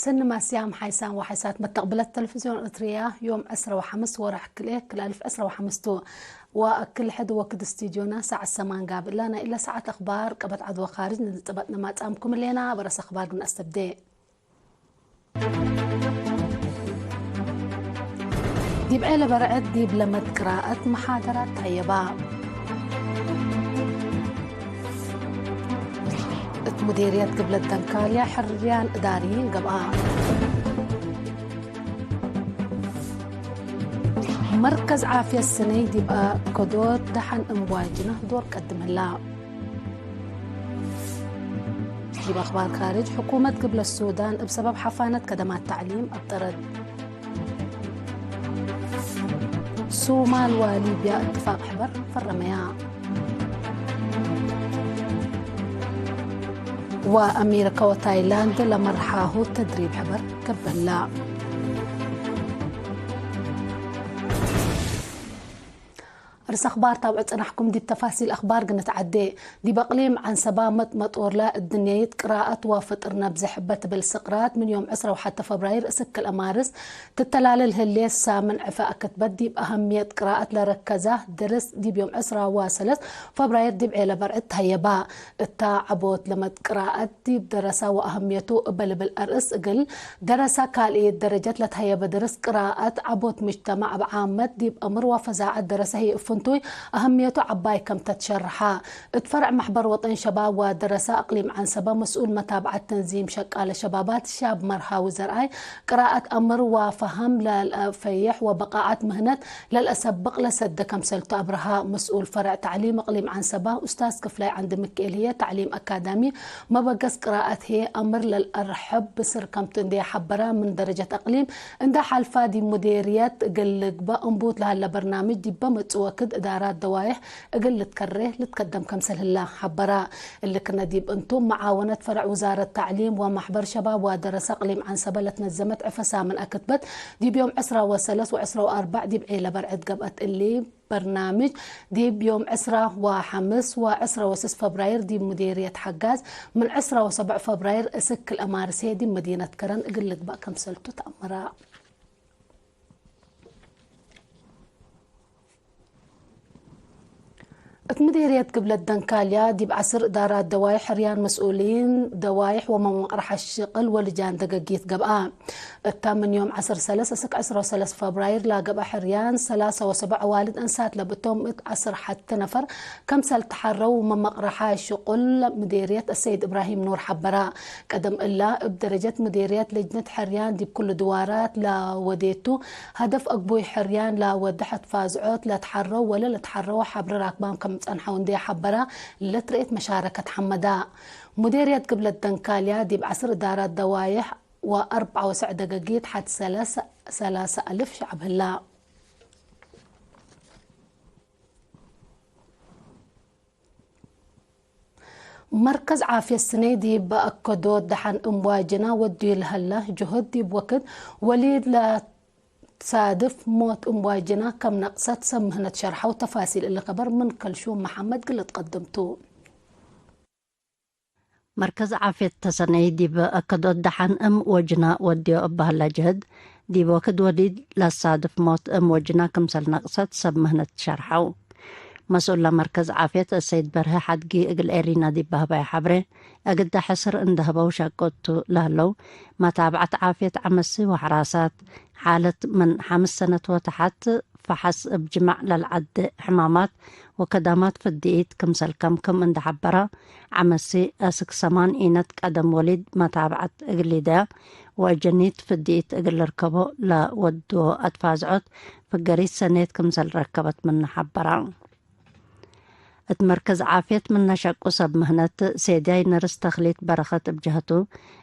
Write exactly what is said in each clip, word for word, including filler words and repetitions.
እኒ ማስያም ሓይሳም ወሓይሳት መተቅብለት ተለፍዝዮን እትርያ፣ ዮም ዕስራ ወሐምስ ወርሕ ክልኤ ክል አልፍ ዕስራ ወሐምስ ቱ። ወእክል ሕድ ወክድ ስቱድዮና ሳዐት ሰማን ጋብእላ። ናይ እለ ሳዐት አኽባር ቀበት ዐድ ወካርጅ ንጽበጥ ነማጻምኩም እሌና። በረስ አኽባር ግን አስተብዴ። ዲብ ዔለ በርዕድ ዲብ ለመድ ቅራአት መሓደራት ተሀየባ። እት ሙዴርየት ግብለት ደንካልያ ሕርያን እዳርይን ገብአ። መርከዝ ዓፍየት ሰነይ ዲብ አከዶት ደሐን እምዋጅነ ዶር ቀድም ህላ። ዲብ አኽባር ካርጅ፣ ሕኩመት ግብለት ሱዳን እብ ሰበብ ሐፋነት ከደማት ተዕሊም አብጠረት። ሱማል ወሊብያ እትፋቅ ሕበር ፈረመያ። ወአሜሪካ ወታይላንድ ለመርሓሁ ተድሪብ ሕበር ገብላ። አርስ አኽባር ታብዑ ጽናሕኩም። ዲብ ተፋሲል አኽባር ግንትዓዴ። ዲብ አቅሊም ዐንሰባ መጥ መጦርላ እድንያይት ቅራአት ወፍጥር ነብዘ ሕበት እብል ስቅራት ምን ዮም ዕስራ ወሐተ ፈብራይር እስክ ለማርስ ትተላልል ህሌት ሳምን ዕፈ አክትበት ዲብ አህምየት ቅራአት ለረከዛ ደርስ ዲብ ዮም ዕስራ ወሰለስ ፈብራይር ዲብ ዔለ በርዕድ ተሀየባ። እታ ዐቦት ለመድ ቅራአት ዲብ ደረሳ ወአህምየቱ እበ ልብል አርእስ እግል ደረሳ ካልእየት ደረጀት ለተሀየበ ደርስ ቅራአት ዐቦት ምጅተማዕ እብ ዓመት ዲብ አምር ወፈዛዐት ደረሰ ህይ እብ ፍንቱይ አህምየቱ ዐባይ ከምተ ትሸርሐ። እት ፈርዕ መሕበር ወጠን ሸባብ ወደረሳ እቅሊም ዐንሰበ መስኡል መታብዐት ተንዚም ሸቃለ ሸባባት ሻብ መርሃዊ ዘርአይ፣ ቅራአት አምር ወፈሀም ለልአፈይሕ ወበቃዐት ምህነት ለልአሰብቅ ለሰደ ከምሰልቱ አብርሃ። መስኡል ፈርዕ ተዕሊም እቅሊም ዐንሰበ ኡስታዝ ክፍላይ ዐንድ ምክኤል ህዬ ተዕሊም አካዳሚ መበገስ ቅራአት ህዬ አምር ለልአርሕብ ብስር ከምቱ እንዴ ሐበረ፣ ምን ደረጀት እቅሊም እንዴ ሐልፋ ዲብ ሙዴርየት እግል ልግበእ እንቡት ለሀለ በርናምጅ ዲበ መጽእ ወክድ እዳራት ደዋይሕ እግል ልትከሬ ልትከደም ከምሰል ህለ ሐበረ። እሊ ክነ ዲብ እንቱ፣ መዓወነት ፈርዕ ውዛረት ተዕሊም ወመሕበር ሸባብ ወደረሰ እቅሊም ዐንሰበ ለትነዘመት ዕፈ ሳምን አክትበት፣ ዲብ ዮም ዕስራ ወሰለስ ወዕስራ ወአርበዕ ዲብ ዔለ በርዕድ ገብአት። እሊ በርናምጅ ዲብ ዮም ዕስራ ወሐምስ ወዕስራ ወስስ ፈብራይር ዲብ ሙዴርየት ሐጋዝ፣ ምን ዕስራ ወሰብዕ ፈብራይር እስክ ለአማርሴ ዲብ መዲነት ከረን እግል ልግበእ ከምሰልቱ ተአመረ። እት ምዴርየት ግብለት ደንካልያ ዲብ ዐስር እዳራት ደዋይሕ ሕርያን መስኡሊን ደዋይሕ ወመመቅረሐ ሽቅል ወልጃን ደገጊት ገብአ። እታ ምን ዮም ዐስር ሰለስ እስክ ዕስራ ወሰለስ ፈብራይር ለገብአ ሕርያን ሰላሳ ወሰብዕ አዋልድ አንሳት ለብቶም እት ዐስር ሐቲ ነፈር ከምሰል ተሐረው መመቅረሐ ሽቁል ምዴርየት አሰይድ እብራሂም ኑር ሐበራ። ቀደም እላ እብ ደረጀት ምዴርየት ልጅነት ሕርያን ዲብ ኩሉ ድዋራት ለወዴቱ፣ ሀደፍ አግቡይ ሕርያን ለወደሐት ፋዝዖት ለትሐረው ወለ ለትሐረወ ሐብረ ራክባም ከም ጸንሐው እንዴ ሐበራ፣ ለትርኤት መሻረከት ሐመዳ። ሙዴርየት ግብለት ደንካልያ ዲብ ዐስር እዳራት ደዋይሕ ወአርበዓ ወሰዕ ደገጊት ሐድ ሰለስ፣ ሰላሰ አልፍ ሸዐብ ህላ። መርከዝ ዓፍየት ስኔ ዲብ አከዶት ደሐን እምዋጅና ወድዩ ለሀለ ጅሁድ ዲብ ወክድ ወሊድ ለትሳድፍ ሞት እምዋጅና ከም ነቅሰት ሰብ ምህነት ሸርሐው። ተፋሲል እሊ ከበር ምን ከልሹም መሐመድ ግልት ቀድምቱ። መርከዝ ዓፍየት ተሰነይ ዲብ አከዶት ደሐን እም ወጅና ወድዮ እበ ሀለ ጅህድ፣ ዲብ ወክድ ወሊድ ለሳድፍ ሞት እም ወጅና ክምሰል ነቅሰት ሰብ ምህነት ሸርሐው። መስኡል ለመርከዝ ዓፍየት አሰይድ በርሀ ሐድጊ እግል ኤሪና ዲብ በህባይ ሐብሬ፣ እግደ ሕስር እንደ ህበው ሸቁ ቱ ለህለው፣ መታብዐት ዓፍየት ዐመሲ ወሐራሳት፣ ሓለት ምን ሐምስ ሰነት ወተሐት፣ ፈሐስ እብ ጅማዕ ለልዐዴ ሕማማት ወከዳማት ፍድኢት ክምሰል ከምክም እንደ ሐበረ፣ ዐመሲ አስክ ሰማን ኢነት ቀደም ወሊድ መታብዐት እግል ሊደያ ወአጀኒት ፍድኢት እግል ልርከቦ ለወድዎ አትፋዝዖት ፍገሪት ሰኔት ክምሰል ረከበት ምነ ሐበረ። እት መርከዝ ዓፍየት ምነ ሸቁ ሰብ ምህነት ሴድያይ ነርስ ተክሊት በረኸት እብ ጀህቱ፣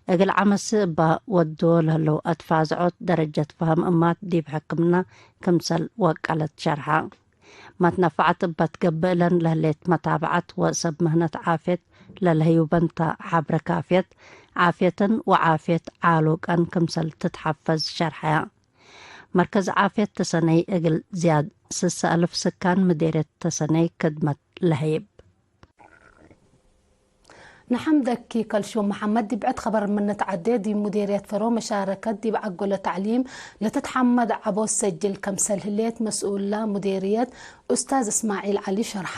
እግል ዐመሲ እባ ወድዎ ለህለው አትፋዝዖት ደረጀት ፈሀም እማት ዲብ ሕክምና ክምሰል ወቀለት ሸርሐ። መትነፈዐት እበ ትገብእ እለን ለህሌት መታብዐት ወሰብ ምህነት ዓፍየት ለለህዩበን ተ። ሐብረ ካፍየት ዓፍየትን ወዓፍየት ዓሉቀን ክምሰል ትትሐፈዝ ሸርሐያ። መርከዝ ዓፍየት ተሰነይ እግል ዝያድ ስሰ አልፍ ስካን ምዴርየት ተሰነይ ክድመት ለሀይብ። ነሐምደኪ ከልሹም መሐመድ። ዲብ ዕድ ኸበር ምን ንትዐዴ፣ ዲብ ሙዴርየት ፈሮ መሻረከት ዲብ ዐጎለ ተዕሊም ለትትሐመድ ዐቦት ሰጅል ከምሰል ህሌት፣ መስኡላ ሙዴርየት ኡስታዝ እስማዒል ዐሊ ሸርሐ።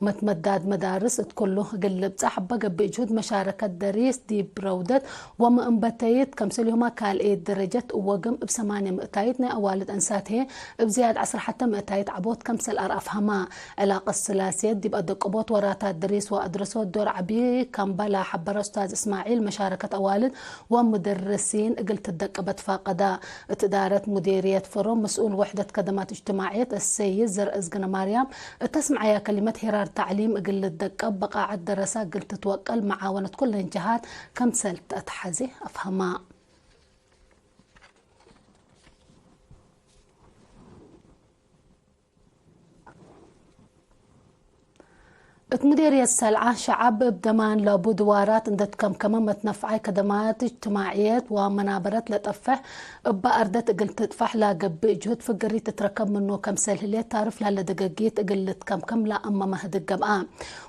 መትመዳድ መዳርስ እት ኩሉ እግል ልብጸሕ እበ ገብእ ጅሁድ መሻረከት ደሪስ ዲብ ረውደት ወመእንበተይት ከምሰልሁመ ካልኤት ደረጀት እወግም እብ ሰማንየ ምእታይት ናይ አዋልድ አንሳት ህዬ እብ ዝያድ ዐስር ሐተ ምእታይት ዐቦት ከምሰል አርአፍሀመ። ዕላቀት ስላስየት ዲብ አደቅቦት ወራታት ደሪስ ወአድረሶት ዶር ዐቢ ከም በ ለሐበረ ኡስታዝ እስማዒል፣ መሻረከት አዋልድ ወሙደርሲን እግል ትደቀብ አትፋቀዳ። እት እዳረት ሙዴርየት ፈሮ መስኡል ወሕደት ከደማት እጅትማዕየት አሰይድ ዘርአዝግነ ማርያም፣ እተ አስምዐያ ከሊመት ሄራር ተዕሊም እግል ልትደቀብ፣ በቃዐት ደረሳ እግል ትትወቀል፣ መዓወነት ኩለን ጀሃት ከምሰል ተአትሐዜ አፍሀማ። እት ሙዴርየት ሰልዐ፣ ሸዐብ እብ ደማን ለቡ ድዋራት እንዴ ትከምከመ፣ መትነፍዓይ ከደማት እጅትማዕየት ወመናበረት ለጠፍሕ እበ አርደት እግል ትጥፋሕ ለገብእ ጅሁድ ፍግሪት ትትረከብ ምኑ ከምሰል ህሌት፣ ታርፍ ለሀለ ደገጊት እግል ልትከምከም ለአመመ ህድግ ገብአ።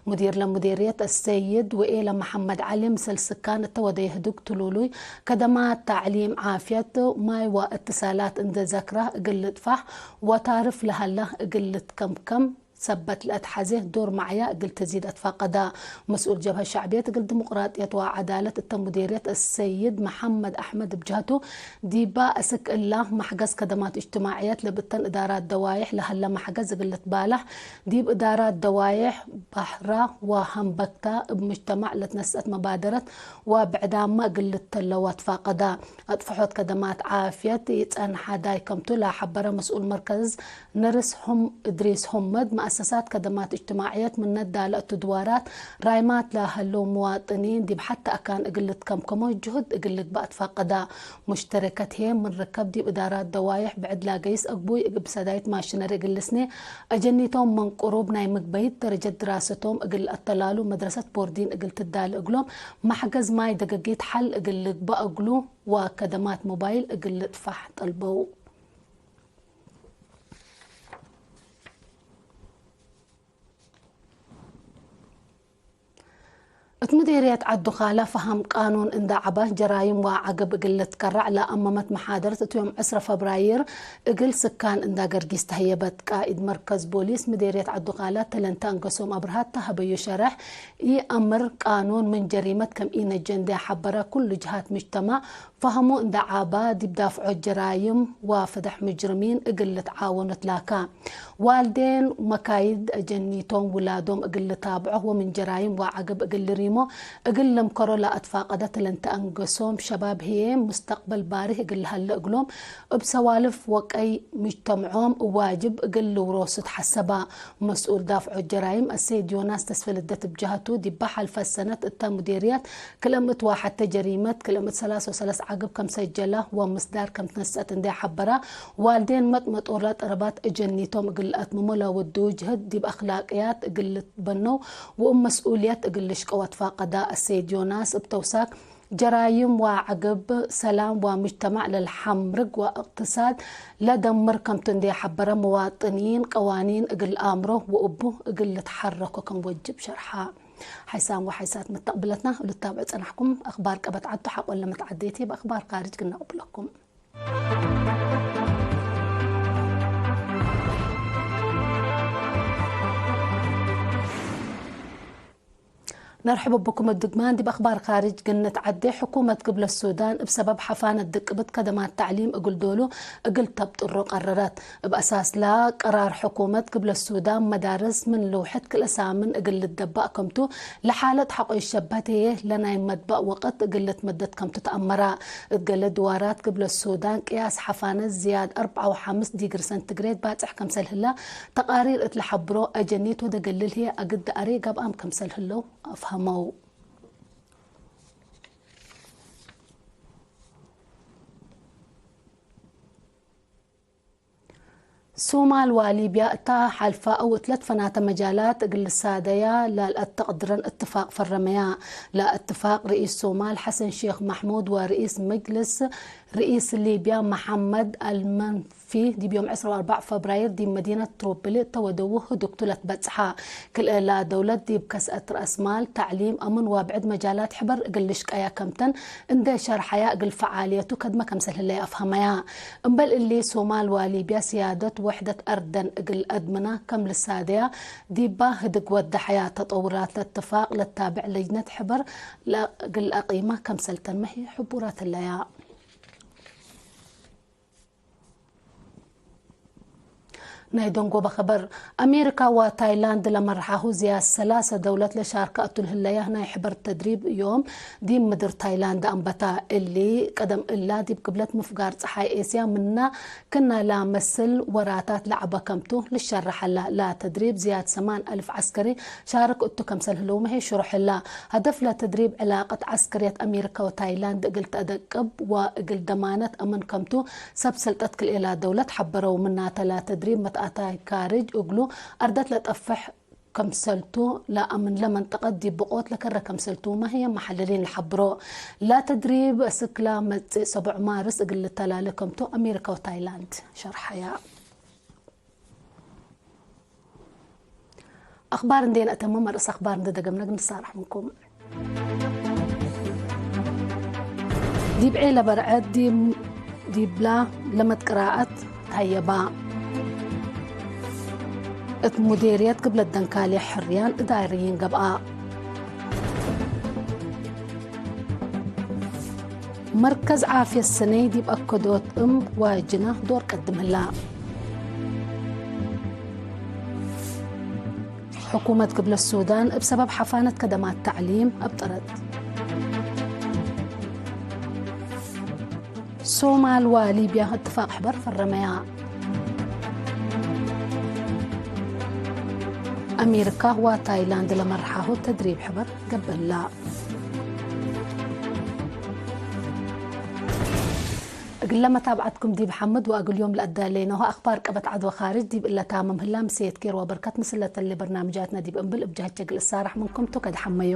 ሙዲር ለሙዴርየት አሰይድ ወኤለ መሐመድ ዐሊ፣ ምስል ስካን እተ ወደየ ህድግ ትሉሉይ፣ ከደማት ተዕሊም፣ ዓፍየት፣ ማይ ወእትሳላት እንዴ ዘክራ እግል ልጥፋሕ ወታርፍ ለሀለ እግል ልትከምከም፣ ሰበት ለአትሐዜ ዶር መዕያ እግል ትዚድ አትፋቀዳ። መስኡል ጀብሀት ሸዕብየት እግል ዲሙቅራጥየት ወዐዳለት እተ ሙዴርየት አሰይድ መሐመድ አሕመድ እብ ጀህቱ፣ ዲባ አስክ እላ መሕገዝ ከደማት እጅትማዕየት ለብተን እዳራት ደዋይሕ ለሀለ መሕገዝ እግል ልትባላሕ፣ ዲብ እዳራት ደዋይሕ፣ በሕራ ወሀምበክታ እብ ሙጅተማዕ ለትነስአት መባደረት ወብዕዳማ እግል ልተለው አትፋቀዳ። አጥፍሖት ከደማት ዓፍየት ኢጸንሐ ዳይ ከምቱ ለሐበረ መስኡል መርከዝ ንርስ እድሪስ ሑመድ፣ መአሰሳት ከደማት እጅትማዕየት ምነ ዳለ እቱ ድዋራት ራይማት ለሀለው ምዋጥኒን ዲብ ሐተ አካን እግል ልትከምከሞ ጅሁድ እግል ልግበእ አትፋቀዳ። ሙሽተረከት ህዬ ምን ርከብ ዲብ እዳራት ደዋይሕ ብዕድ ላገይስ አግቡይ እብ ሰዳይት ማሽነሪ እግል ልስኔ፣ አጀኒቶም ምን ቅሩብ ናይ ምግበይት ደረጀት ድራሰቶም እግል አተላሉ መድረሰት ቦርዲን እግል ትዳለ እግሎም፣ መሕገዝ ማይ ደገጊት ሐል እግል ልግበእ እግሉ ወከደማት ሞባይል እግል ልጥፋሕ ጠልበው። እት ሙዴርየት ዐዱ ካለ ፈሀም ቃኑን እንዳ ዐበ፣ ጀራይም ወዐግብ እግል ልትከረዕ ለአመመት መሓደረት እት ዮም ዕስረ ፈብራይር እግል ስካን እንዳ ገርጊስ ተህየበት። ቃኢድ መርከዝ ቦሊስ ሙዴርየት ዐዱ ካለ ተለንተ አንገሶም አብርሃት ተሀበዩ ሸረሕ፣ ኢአምር ቃኑን ምን ጀሪመት ከም ኢነጀ እንዴ ሐበረ፣ ኩሉ ጀሃት ሙጅተማዕ ፈሀሙ እንዳ ዐባ፣ ዲብ ዳፍዖት ጀራይም ወፈደሕ ሙጅርሚን እግል ልትዓወኑ ትላካ። ዋልዴን መካይድ አጀኒቶም ውላዶም እግል ልታብዖ ወምን ጀራይም ወዐግብ እግል ልሪሞ እግል ልምከሮ ለአትፋቀደ ተለንተ አንገሶም ሸባብ ህዬ፣ ሙስተቅበል ባሪህ እግል ለሀለ እግሎም፣ እብ ሰዋልፍ ወቀይ ሙጅተምዖም ዋጅብ እግል ልውሮሱ ተሐሰባ። መስኡል ዳፍዖት ጀራይም አሰይድ ዮናስ ተስፈ ልደት እብ ጀህቱ፣ ዲባ ሐልፈ ሰነት እተ ሙዴርየት ክልኤ ምእት ወሐተ ጀሪመት፣ ክልኤ ምእት ሰላስ ወሰለስ ዐግብ ከም ሰጀላ ወምስዳር ከም ትነሰአት እንዴ ሐበራ፣ ዋልዴን መጥመጦር ለጠረባት እጀኒቶም እግል ለአትምሞ ለወድዉ ጅህድ ዲብ አክላቅያት እግል ልትበነው ወእብ መስኡልየት እግል ልሽቀው አትፋቀዳ። አሰይድ ዮናስ እብ ተውሳክ፣ ጀራይም ወዐግብ ሰላም ወሙጅተማዕ ለልሐምርግ ወእቅትሳድ ለደምር ከምቱ እንዴ ሐበረ፣ መዋጥኒን ቀዋኒን እግል ለአምሮ ወእቡ እግል ልትሐረኮ ከም ወጅብ ሸርሐ። ሐይሳም ወሐይሳት መተቅብለትና ልታብዑ ጸናሕኩም፣ አክባር ቀበት ዐዱ ሐቆለ መትዐዴቲ በአክባር ካርጅ ግና ቅብለኩም። ነርሕብ ብኩም እብ ድግማን ዲብ አክባር ካርጅ ግንት ዐዴ። ሕኩመት ግብለት ሱዳን እብ ሰበብ ሐፋነት ድቅብት ከደማት ተዕሊም እግል ዶሉ እግል ተብጥሮ ቀረረት። እብ አሳስላ፣ ቀራር ሕኩመት ግብለት ሱዳን መዳርስ ምን ልውሕድ ክልኤ ሳምን እግል ልትደባእ ከምቱ፣ ለሓለት ሐቆ ኢሸበህት ህዬ ለናይ መድባእ ወቅት እግል ልትመደድ ከምቱ ተአመራ። እት ገሌ ድዋራት ግብለት ሱዳን ቅያስ ሐፋነት ዝያድ አርበዓ ወሐምስ ዲግሪ ሰንቲግሬድ ባጽሕ ከምሰል ህላ ተቃሪር እት ለሐብሮ፣ አጀኒት ወደገልል ህዬ አግድ አሬ ገብአም ከምሰል ህለው አፍሀመው። ሱማል ወሊብያ እታ ሐልፋ እብ እትለት ፈናተ መጃላት እግል ልሳደያ ለልአተቅድረን እትፋቅ ፈረመያ። ለእትፋቅ ርኢስ ሱማል ሐሰን ሼክ መሕሙድ ወርኢስ መጅልስ ርኢስ ሊብያ መሐመድ አልመንፊ ዲብ ዮም ዕስራ ወአርበዕ ፈብራይር ዲብ መዲነት ትሮፕሊ እተ ወደዉ ህዱግቱ ለትበጽሐ። ክልኤላ ደውለት ዲብ ከስአት ረአስማል፣ ተዕሊም፣ አምን ወብዕድ መጃላት ሕበር እግል ልሽቀያ ከምተን እንዴ ሸርሐያ እግል ፈዓልየቱ ከድመ ከምሰል ህለየ አፍሀመያ። እምበል እሊ ሶማል ወሊብያ ስያደት ወሕደት አርደን እግል አድምና ከም ልሳደያ ዲባ ህድግ ወደሐያ። ተጠውራት ለእትፋቅ ለታብዕ ለጅነት ሕበር ለእግል አቂማ ከምሰል ተንመ ህይ ሕቡራት ህለያ። ናይ ደንጎበ ኸበር፣ አሜሪካ ወታይላንድ ለመርሓሁ ዝያድ ሰላሰ ደውለት ለሻርከ እቱ ለህለያ ናይ ሕበር ተድሪብ ዮም ዲብ ምድር ታይላንድ አንበታ። እሊ ቀደም እላ ዲብ ቅብለት ምፍጋር ጸሓይ ኤስያ ምና ክና ለመስል ወራታት ለዐበ ከምቱ ልሸረሐ ላ። ለተድሪብ ዝያድ ሰማን አልፍ ዐስከሪ ሻርክ እቱ ከምሰል ህለውመ ህይ ሽሩሕ ህላ። ሀደፍ ለተድሪብ ዕላቀት ዐስከርየት አሜሪካ ወታይላንድ እግል ተአደቅብ ወእግል ደማነት አምን ከምቱ ሰብ ሰልጠት ክልኤላ ደውለት ሐበረው። ምናተ ለተድሪብ መትአታይ ካርጅ እግሉ አርደት ለጠፍሕ ከምሰልቱ ለአምን ለመንጠቀት ዲብ ብቆት ለከረ ከምሰልቱ መህየ መሐልሊን ለሐብሮ። ለተድሪብ እስክ ለመጽእ ሰቡዕ ማርስ እግል ልተላለ ከምቱ አሜሪካ ወታይላንድ ሸርሐያ። አኽባር እንዴ ነአተምም፣ አርእስ አኽባር እንዴ ደገምነ እግል ንሳረሕ ምንኩም። ዲብ ዔለ በርዐድ ዲብ፣ ዲብላ ለመት ቅራአት ተሀየባ። እት ሙዴርየት ግብለት ደንካልየ ሕርያን እዳርይን ገብአ። መርከዝ ዓፍየት ሰኔ ዲብ አከዶት እም ዋጅና ዶር ቀድም ህላ። ሕኩመት ግብለት ሱዳን እብ ሰበብ ሐፋነት ከደማት ተዕሊም አብጠረት። ሶማል ወሊብያ እትፋቅ ሕበር ፈረመያ። አሜሪካ ወታይላንድ ለመርሓሁ ተድሪብ ሕበር ገብአላ። እግለ መታብዐትኩም ዲብ ሐምድ ወእግል ዮም ለአዳሌናሁ አኽባር ቀበት ዐድ ወካርጅ ዲብ እለ ታምም ህላ፣ ምሴት ኬር ወበርከት ምስል ለተሌ በርናምጃትነ ዲብ እምብል እብ ጀህቼ እግል እሳረሕ ምንኩም ቱ ከድሐመዮ።